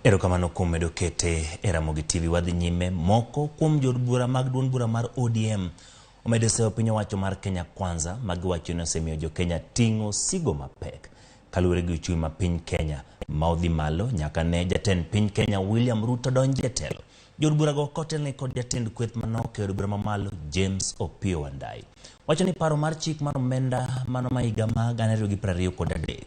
Erokamano kuom medo kete e Ramogi TV. Wadhi nyime moko kuom jood bura mag duond bura mar ODM omedo seyo piny owacho mar Kenya Kwanza ma giwacho ni osemiyo jo Kenya ting'o sigo mapek kaluwore gi uchumi ma piny Kenya ma odhi malo nyaka ne jatend piny Kenya William Ruto donji e telo. Jood burago kotelne kod jatend kweth manok e od bura mamalo James Opiyo Wandayi wacho ni paro mar chik mar omenda mano ma higa ma 2023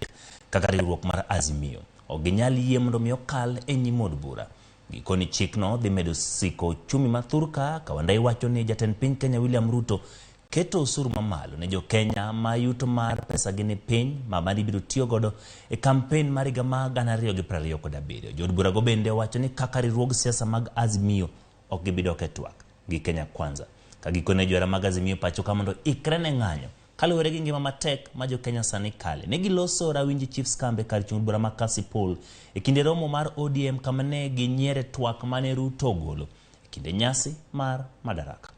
kaka riwruok mar Azimio ok ginyal yie mondo mi okal e nyim od bura. Gikoni chikno dhi medo siko uchumi ma thurka ka Wandayi wacho ni jatend piny Kenya William Ruto keto osuru mamalo ne jo Kenya ma yuto mar pesagi ni piny ma mano ibiro tiyo godo e kampen mar higa ma 2027. Jood burago bende owacho ni kaka riwruog siasa mag Azimio ok gibi dok e twak gi Kenya Kwanza. Ka gikone johera mag Azimio pacho ka mondo ikre ne ng'anyo kaluwore gi ngima matek ma jo Kenya sani kale. Ne giloso Rawinji Chiefs Camp e kar chung' bura ma Kasipul e kinde romo mar ODM kama ne ginyiere twak mane Ruto ogolo e kinde nyasi mar Madaraka.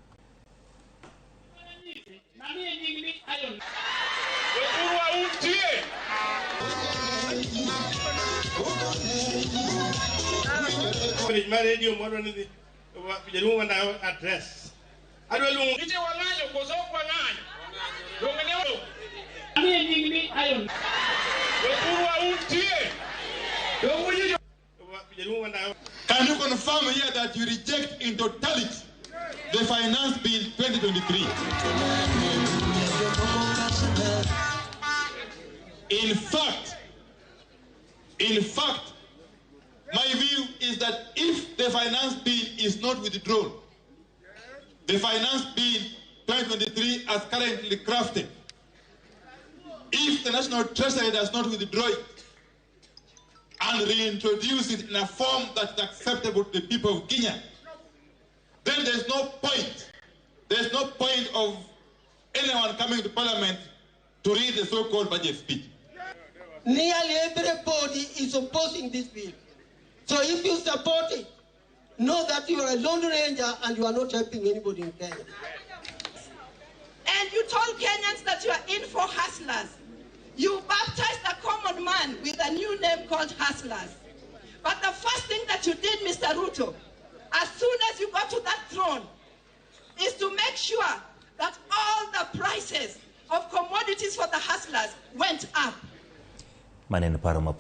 Jothurwa untie? Coverage mar radio mwadwa ni dhi jaduong' Wandayo address. Adwa luongo Nitie wang'anyo koso ok wang'anyo? Donge ne Jothurwa untie? Donge uwinjo jaduong' Wandayo Can you confirm here that you reject in totality the Finance Bill 2023? In fact, my view is that if the Finance Bill is not withdrawn, the Finance Bill 2023 as currently crafted, if the National Treasury does not withdraw it and reintroduce it in a form that is acceptable to the people of Kenya, then there's no point. There's no point of anyone coming to Parliament to read the so-called budget speech. Nearly everybody is opposing this bill. So if you support it, know that you are a lone ranger and you are not helping anybody in Kenya. And you told Kenyans that you are in for hustlers. You baptized a common man with a new name called hustlers. But the first thing that you did, Mr. Ruto, as soon as you got to that throne, is to make sure that all the prices of commodities for the hustlers went up. Maneno paro ma pod